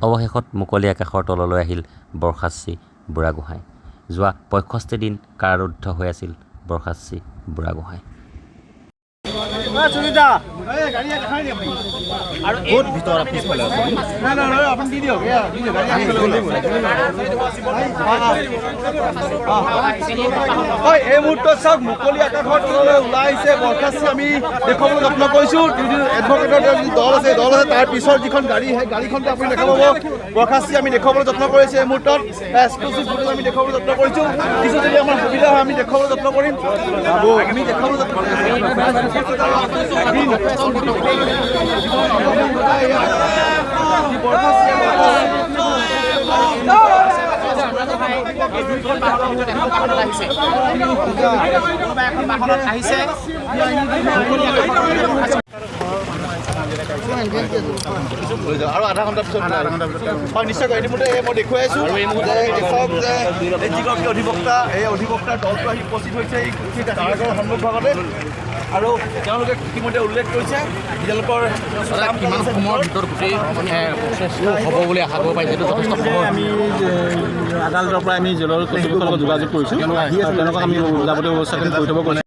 অৱশেষত মুকলি আকাশৰ তললৈ আহিল বৰ্ষাশ্ৰী বুঢ়াগোহাঁই। যোৱা 65 দিন কাৰাৰুদ্ধ হৈ আছিল বৰ্ষাশ্ৰী বুঢ়াগোহাঁই। ক'ত ভিতৰত পিছফালে আছে? নাই নাই নাই, আপুনি দি দিয়ক, এয়া দি দিয়ক। গাড়ী হয়, এই মুহূৰ্তত চাওক, মুকলি আকাশৰ তললৈ ওলাই আহিছে বৰ্ষাশ্ৰী। আমি দেখুৱাবলৈ যত্ন কৰিছোঁ, এডভকেটৰ যি দল আছে, দল আছে, তাৰ পিছৰ যিখন গাড়ী, সেই গাড়ীখনতে আপুনি দেখা পাব বৰ্ষাশ্ৰী। আমি দেখুৱাবলৈ যত্ন কৰিছোঁ, এই মুহূৰ্তত এক্সক্লুচিভ ফুটেজ আমি দেখুৱাবলৈ যত্ন কৰিছোঁ। কিছু যদি আমাৰ সুবিধা হয়, আমি দেখুৱাবলৈ যত্ন কৰিম। আমি দেখুৱাবলৈ যত্ন বৰ্ষাশ্ৰী আহিছে। আৰু আধা ঘণ্টাৰ পিছত, হয়, নিশ্চয়কৈ। ইতিমধ্যে মই দেখুৱাই আছোঁ যে চাওক যে এই যিগৰাকী অধিবক্তা, এই অধিবক্তাৰ দলটো আহি উপস্থিত হৈছে এই কাৰাগাৰৰ সন্মুখভাগতে আৰু তেওঁলোকে ইতিমধ্যে উল্লেখ কৰিছে তেওঁলোকৰ কিমান সময়ৰ ভিতৰত গোটেই প্ৰচেছটো হ'ব বুলি আশা কৰিব পাৰি, যিহেতু যথেষ্ট সময়? আমি আদালতৰ পৰা আমি জেলৰ কৰ্তৃপক্ষৰ লগত যোগাযোগ কৰিছোঁ। তেওঁলোকক আমি যাৱতীয় ব্যৱস্থাখিনি কৰি থ'ব কৈছোঁ।